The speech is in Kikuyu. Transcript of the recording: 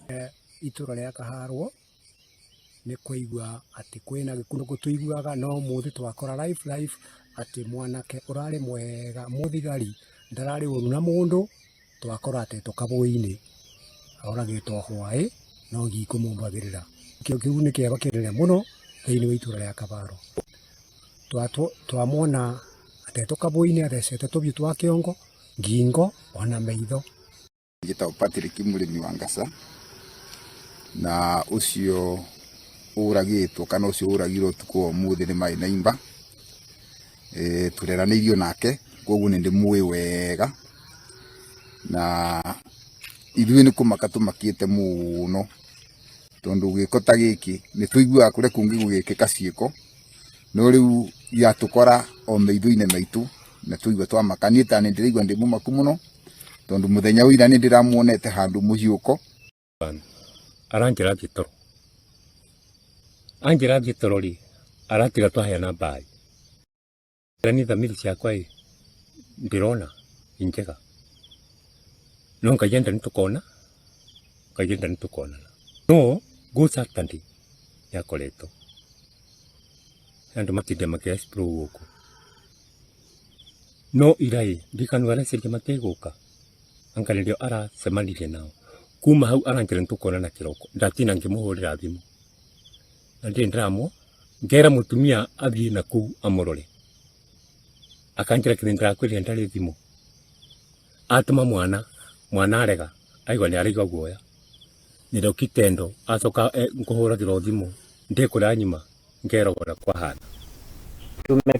Itũra rĩa Kaharwo nĩ kũigua atĩ kwĩna gĩkuũ tũiguaga no ũmũthĩ twakora live live atĩ mwanake ũrarĩ mwega mũthigari ndararĩ ũru na mũndũ twakora atetwo kabũĩ-inĩ oragĩtwo hwaĩ no ngikũmũmbagĩrĩra. Kĩu nĩ kĩeva kĩnene mũno thĩinĩ wa itũra rĩa Kabaro. Twamwona atetwo kabũĩ-inĩ athecetwo tũbiũ twa kĩongo, ngingo ona maitho. Njĩtagwo Patrick mũrĩmi wa Ngasa na ũcio ũragĩtwo kana ũcio ũragirwo ũtukũ wa ũmũthĩ nĩ Maĩ Naimba. Tũreranĩirio nake koguo nĩ ndĩmũĩ wega na ithuĩ nĩ kũmaka tũmakĩte mũno tondũ gĩko ta gĩkĩ nĩ tũiguaga kũrĩa kũngĩ gũgĩkĩka ciĩko no rĩu yatũkora o maitho-inĩ maitũ na twaigua twamaka. Niĩ ta nĩ ndĩraigua ndĩ mũmaku mũno tondũ mũthenya wa ira nĩ ndĩramuonete handũ mũhiũko. Aranjĩra thiĩ toro, anjĩra thiĩ toro rĩ, aratiga twaheana mbaĩ. Niĩ thamiri ciakwa ĩ, ndĩrona i njega, no Ngai enda nĩtũkona, Ngai enda nĩtũkonana. No good Saturday nĩakoretwo, andũ matinda makĩ explore gũkũ. No ira ĩ, ndirikana areciria matigũka, anga nĩrĩo aracemanirie nao. Kuma hau aranjĩra nĩtũkonana kĩroko, ndatinda ngĩmũhũrĩra thimũ, na ndirĩ ndĩramwo, ngera mũtumia athiĩ nakũu amũrore, akanjĩra kĩrĩa ndĩrakwĩrire ndarĩ thimũ. Atũma mwana, mwana arega, aigua nĩ araigua guoya. Nĩrĩo kitendo acoka ngũhũragĩrwo thimũ ndĩ kũrĩa nyuma ngeragwo ũrĩa kwahana.